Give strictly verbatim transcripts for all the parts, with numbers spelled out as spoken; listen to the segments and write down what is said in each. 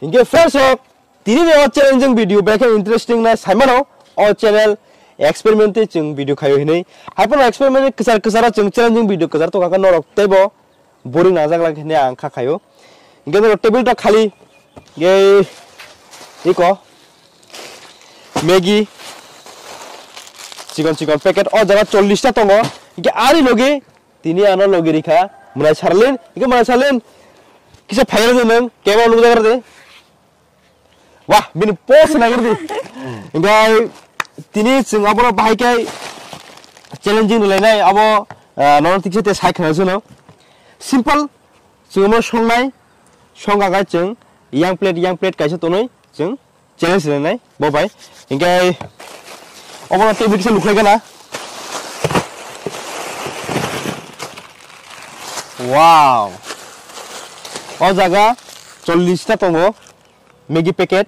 Hingke friends rok, tini ni o challenging video bekhe interesting na saimano o channel experiment tei chwng video khayo hinwi. Haiphano experiment kwchar kwcharo chwng challenging video kwchar to kaka norok teibo boring nangjak lak hinwi ang kha khayo. Hingke norok table ta khali ge iko Maggi chikon chikon packet o jaga chollish ta tongo. Hingke ari logi tini ano logi rikha Mwnai Sarlin. Hingke Mwnai Sarlin kisa phaiya de nwng camera nukjagra de. Wah, bini post naigra de. Hingke tini chwng abono bahai khe challenging rwlainai abo, ah, nono tikse te sai khna jeno. Simple chwng omo songnai song kha khe chwng yang plate yang plate kaisa tonwi chwng challenge rwnai bo bai. Hingke obono tei bikisa lukhlai gana. Wow. O jaga chollish ta tongo Maggi packet.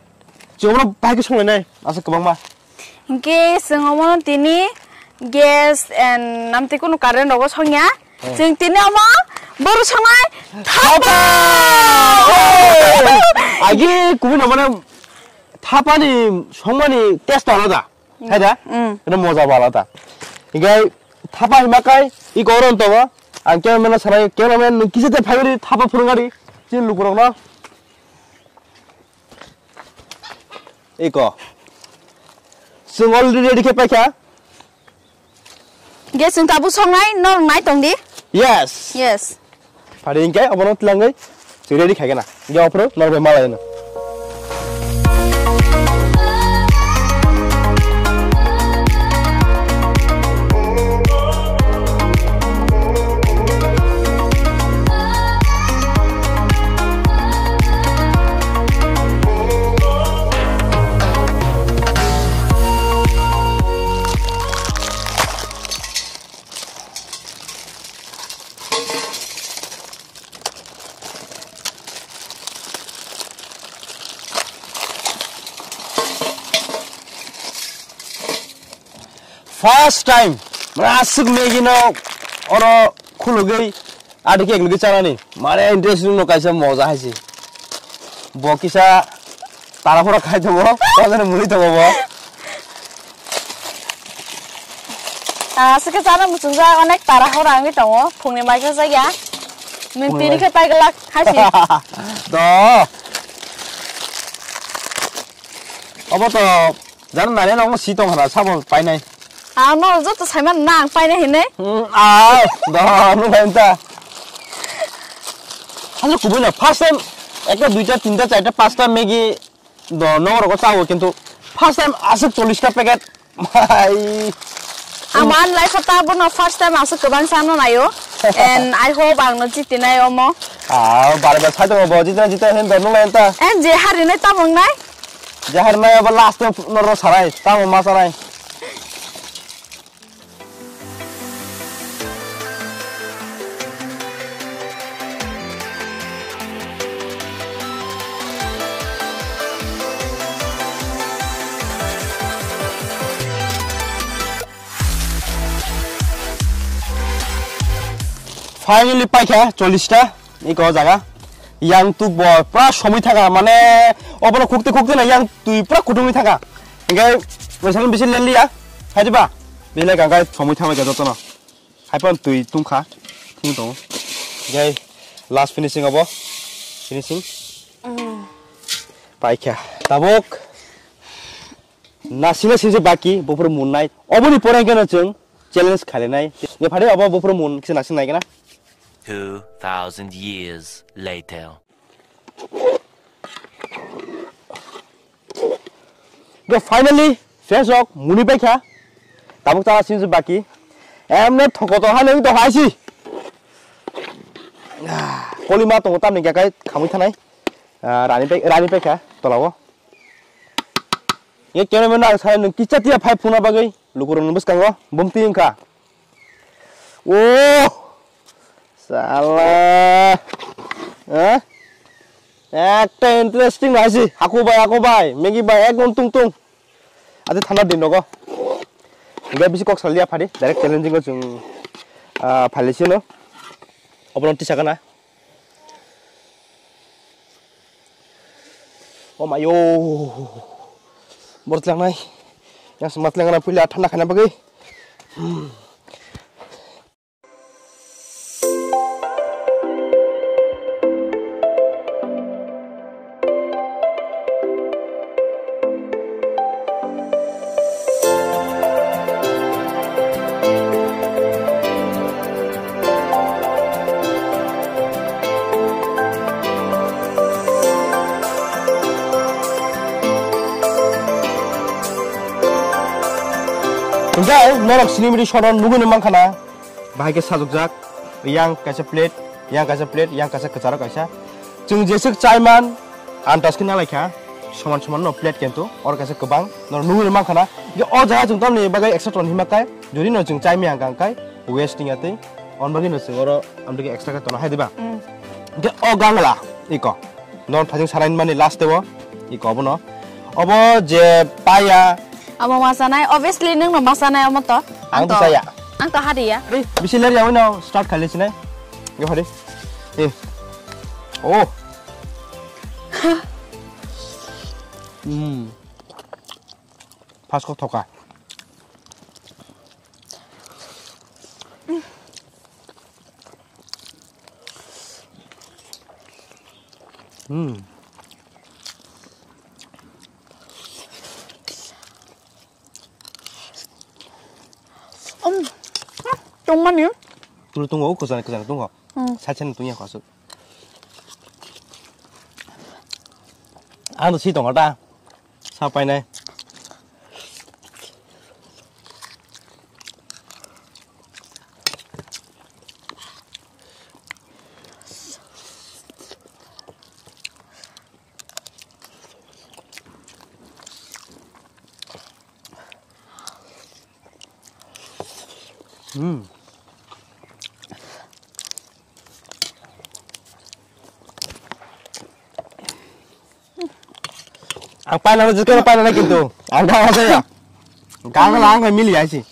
Chwng obono bahai khe songlainai asa kwbangma. Hingke chwng omono tini gas and namtwi kunu current rogo songya. Chwng tini omo boru songnai thapa. Agi kubui no mane thapani songmani test alada. Hai da? Mm. Eno moja bo alada. Hingke thapa hima kai i koron tongo. Ang cameraman no sanai, cameraman nwng kisa te phaiwi thapa phurungari. Chini lukurok no. Iko. Chwng already ready khe paikha. Ge chwng tabuk songnai, norok nai tong di. Yes. Yes. Phari hingke abono tlangwi chwng ready khaigena. Ge ophuru norok bai malai no. First time, mane aswk Maggi no oro khulugwi adi khe eknugwi chanani. Mane interesting no kaisa moja hai se. Bo kisa tara phora khai tongo, tabukhe muli tongo bo. Ah, aswk khe chana muchungjak, onek tara phora wngwi tongo, phungni mai khe jakya. Nwng tini khe pai glak hai se. Do. Obo to Jani nai nai nokno si tong hana sabo painai. Ah, no joto saiman na ang painai hinui. Hmm, ah, do no bai ta. Hano kubui na first time ekta duita tinta charta pasta Maggi do no rogo chao kintu first time aswk chollish ta packet. Mai. Aman life ta bono first time aswk kwbang chano naio. And I hope ang no jitinai omo. Ah, bare bare sai tongo bo jitna jitna hin do no lai ta. And je hari nai tamong nai. Jahar nai abo last o norok sarai, tamo ma sarai. Finally paikha chollish ta. Iko jaga yang tuk bo pura somoi thaka, mane obono khukte khukte na yang twi pura kuthumwi thaka. Hingke mwisang bisi leliya, hai diba? Bile gangkai somoi thangbai jotono. Hai pon twi tungkha, thung tongo. Hingke last finishing obo, finishing. Paikha. Tabuk. Nasina singse baki, buphuru munnai. Oboni pore hingke no chwng challenge khalinai. Ye phade obo buphuru mun kisa nasing nai gana. Two thousand years later. Go finally, fresh rok muni paikha. Tabuk tala singse baki. Emne thoko to hai nang to hai si. Ah, kolima tongo tamni gakai khamui thanai. Ah, rani pai, rani paikha, tolao. Ye cameraman ang sai nwng kicha tiya phai phuna bagwi lukurokni bwskango bumti wngkha. Oh! Sala. Ha? Ekta interesting hai si. Haku bai, haku bai. Maggi bai, ekdom tung tung. Ate thanda din rogo. Hingke bisi kok saliya phadi. Direct challenging o chwng, ah, phali sino. Obono tisa kana. Oh my yo. Bor tlangnai. Yang semat tlangnai puila thanda khaina bagwi. Hmm. Hwnkhe norok sinimri sono nugwi mankha na. Bahai khe sajokjak, yang kaisa plate, yang kaisa plate, yang kaisa kwcharo kaisa. Chwng jeswk chaiman, antas khe nalaikha, soman soman no plate kintu, oro kaisa kwbang, no nugwi mankha na. Hwnkhe o jaga chwng tamni bagwi extra ton hima kai, jodi no chwng chai maya hwnkha kai, waste wngya twi, on bagwi no chwng oro amtwi khe extra khe tono hai diba? Mm. Hwnkhe o gangla, iko. Non phajing sarai mani last o, iko obono. Obo je paya. Obo masanai, obviously nwng no masanai omo to. Ang to saya. Ang to hadiya. Ari, bisi ler yawi no start khali sinai. Ge hari. Eh. Oh. Hmm. Pas kok thoka. Hmm. Um, tongmani. Tulu tongo, kwchang kwchang tongo. Hmm. Side side tongya kho aswk. Ang si tongo ta. Sa painai. Hmm. Ang painani jikhe painani kintu. Ang gana saya. Gana lang mili aisi.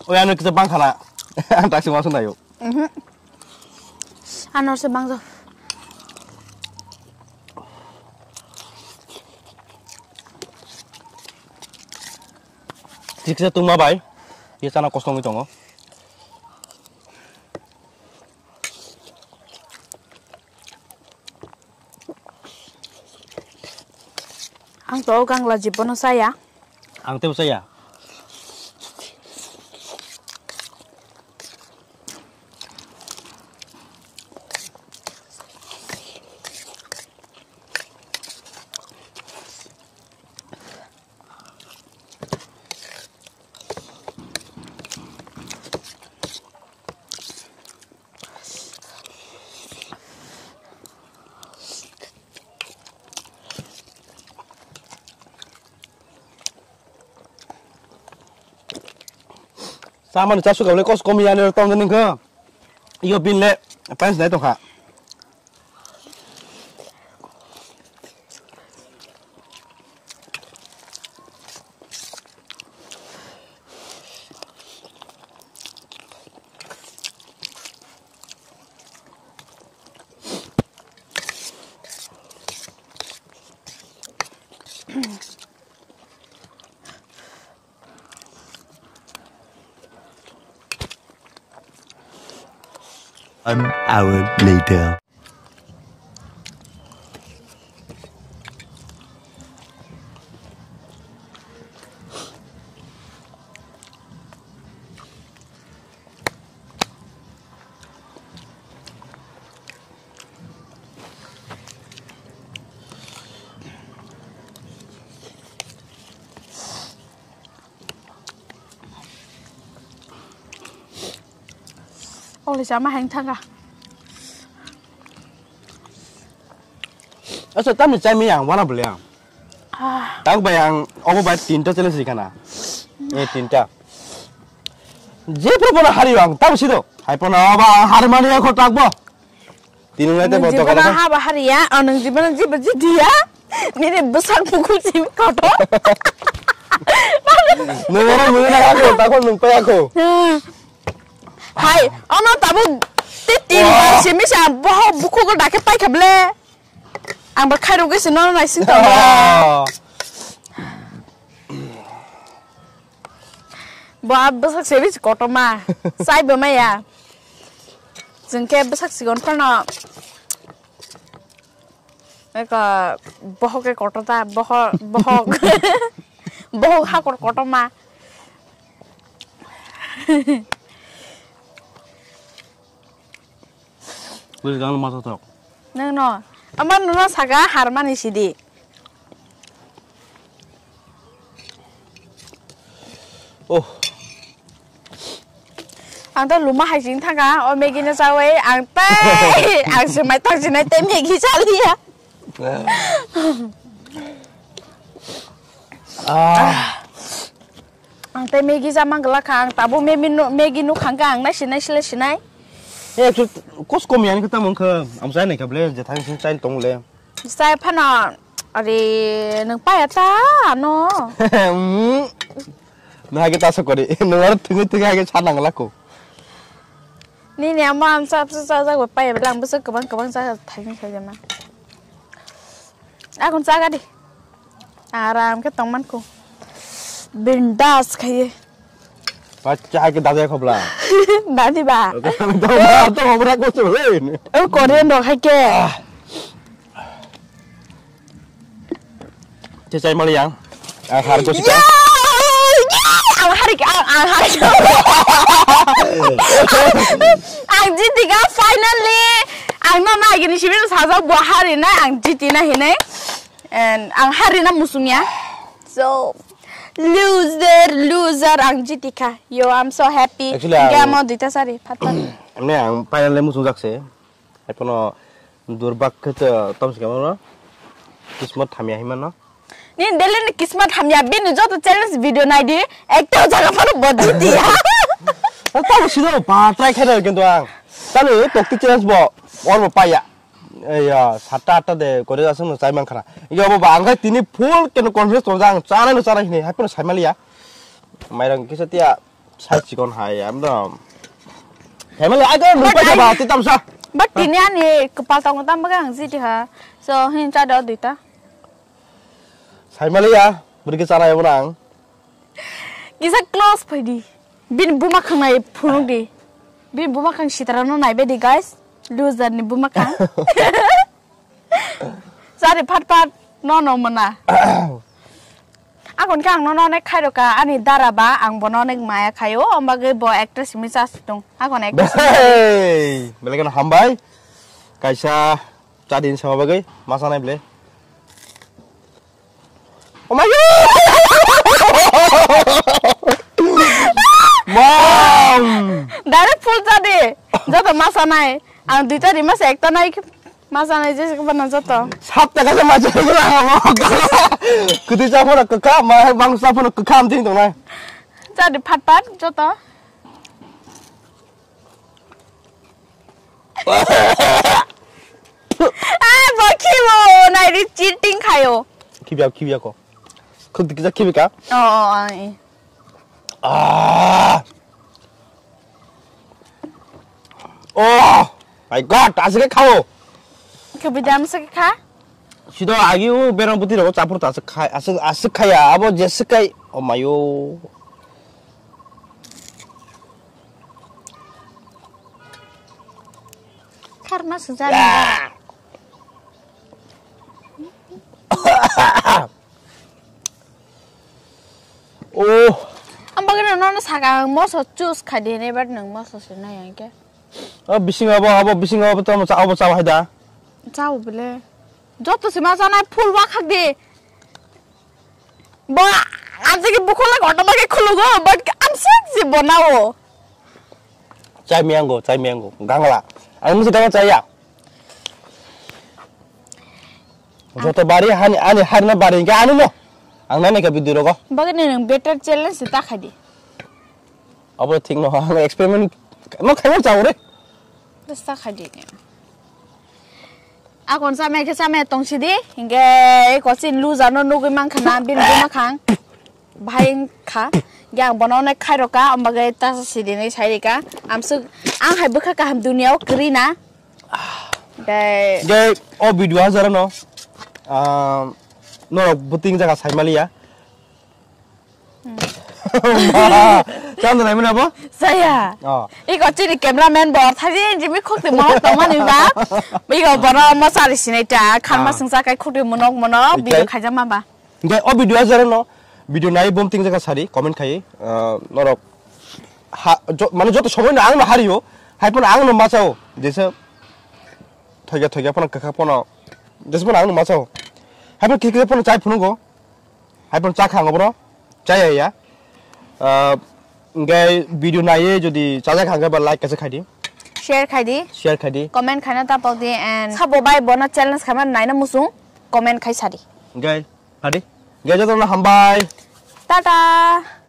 Oi, ano kita bang khala. Ang taksi masuk na yuk. Mhm. Ano se bang jo. Tiksa tungma bai. Ye sana kosong tongo. Ang to gangla jibono saya. Ang tebo saya. Samani chasu gabale kos komi yani tong ni kho. Iyo bin le pens nai tongkha. One hour later. Oli sama heng thanga. Asa tamni chai mi ang wana bole ang. Ah. Tang bai ang obo bai tinta chele si kana. Eh, tinta. Je pro bola hari ang tam si do. Hai pono ba har mani ko tak bo. Tinung nai te bo jibana dokan. Haba hari ya, anung jibana jiba jidiya. Nini bwsak bukhuk si kotor. Nwng oro mwnwi nang ako, takho nwng pai ako. Hai, ono tabuk te tin Wah. bar simi sa boho bukhuk dakhe pai kha ble. Ang ba khairok gese no naising tong. Bo a bwsak se bisi kotorma. Chai bo maya. Chwng khe bwsak sikon phano. Eko bohok ke kotor ta, bohok, bohok. Bohok hakor kotorma. Bwswk ang masa tok. Nwng no. Ama nwng no saka harmani sidi. Oh. Ang to luma hai sing thanga, o Maggie no chawi, ang tai, ang se mai tang sinai te Maggie chaliya. Ah. Ang tai Maggie cha mang glak kha, ang tabuk Maggie nu-, Maggie nuk khang kha, ang nai sinai sile sinai. Eh, tu kos kom yang kita mong kha, am sai nai kha ble, je thang sing sai tong le. Sai phano, are, nang paya ta, no. Hmm. Nang hai ke ta sokori, nang aro thungi thungi hai ke sa nang lako. Nini ama ang sa, sa, sa, sa, paya bela, ang bwswk kwbang, kwbang sa, thai ni khai jama. Akon chaga di. Aram khe tongman ko. Bindas khaye. Bacha hai ke dadi khobla. Dadi ba. Oke, to, to, khobla ko se, hei. O Korean rok hai ke. Ah. Che chai mali yang. Ah, har ko sika. Yay! Yay! Ang hari, ang, ang hari. Ang jiti ka finally. Ang no na gini sibin sajak bo hari na ang jiti na hinai. And ang hari na musung ya. So, loser, loser, ang jiti kha. Yo, I'm so happy. Actually, ang Gamo duita sari, phat phat. Emne ang finally musung jakse. Epono durbak khe to tom sikamo no. Kismat hamya himano. Ni daily ni kismat hamya, bini joto challenge video nai di. Ekta jaga phano bo jiti ya. Tamo sino pa try khaino kintu ang. Tamo tokti challenge bo, or bo paya. Eya, satta atta de kore aswk no chai mankhana. Iya bo ba ang khai tini full keno confidence tongjak ang chanai no chanai hinwi hai phano sai maliya. Mairang kisa tiya sai chikon hai amdom. Family ago nung But paisa I- ba ti tamsa. But tini ani kepal tongo tam baga ang siti ha. So hin cha do duita. Sai maliya, beri ke chanai bo nang. Kisa close phai di. Bini buma khang nai phunuk di. Bini buma khang sitara no nai bedi guys. Loser ni buma khang. Sari phat phat no no mana. Akon khe ang no no nek khairo ka ani dara ba ang bo no nek maya khayo ombagwi bo actress mi chas tung. Akon actress. Hey, belai kheno hambai. Kaisa chadin sama bagwi masa nai ble. Oh my God! Mom! Direct full jadi. Joto masa nai. Ang duita di masa ekta nai masa nai je ko bana joto. Sat taka se masa ko la. Kuti sa phono kaka ma bang sa phono kaka am ting tong nai. Jadi phat phat joto. Ah, bo khibo, nai ri cheating khayo. Khibya, khibya ko. Khuk dikja khibika. Oh, oh, oh, eh. Ah. Oh my God, asik khao. Khibidam se kha? Sido agi u berang putih rogo chapur ta asik khai, asik, asik khaya, abo je asik khai. Oh mayo. Karma sejak. Oh. Ang bagwi no, no, no, saka ang moso choose khai di hinwi, but nwng moso se nai ang khe. Oh, bising abo, abo, bising abo, to, abo, abo, chao hai da. Chao bole. Joto se ma chanai full wa khak di. Ba, aji ke bukhola ghotoma ke khulugo, but ang sik si bonao. Chai miyango, chai miyango, gangla. Ang musi gangla chaya. Joto bari hani, ani harna bari ke anu no. Ang nai ke video rogo. Bagini nang better challenge ta khadi. Abo thik no, ang experiment no khayo chao re. Just ta khadi. Akon chamai khe chamai tong sidi. Hinkhe kochini loser no nugwi mankha na bini buma khang. Bahai wngkha. Hinkhe ang bono onek khairokha, omo bagwi ta sidi hinwi sairikha. Amsuk ang hai bwkha kaham duniya o kwrwi na. Hinkhe Hinkhe o video o jora no, ah, norok bwtwi wng jaga sai maliya. Chanda naimani abo? Saya. Oh. Iko chini cameraman bo thari jimi khokti mo tongmani ba. Iko bono mo sari sinai ta kharma Ah. singsa kai khokti monok monok Okay. video khaijama ba. Hinkhe o video o jora no video nai bom ting jaga sari comment khai, ah, norok ha jo- mane joto somoi no ang no hario hai pono ang no machao jesa thoiga thoiga pono kakha pono jesa pono ang no machao hai pono kikhe pono chai phunungo. Hai pono chakha ang bono chaya ya. Ah, hinkhe video naiye jodi chajak hangkhe ba like kaisa khaidi. Share khaidi. Share khaidi. Comment khaina ta pokdi and sabo bai bono challenge khaima naina musung comment khai sadi. Hinkhe khadi. Hinkhe jotono hambai. Tata.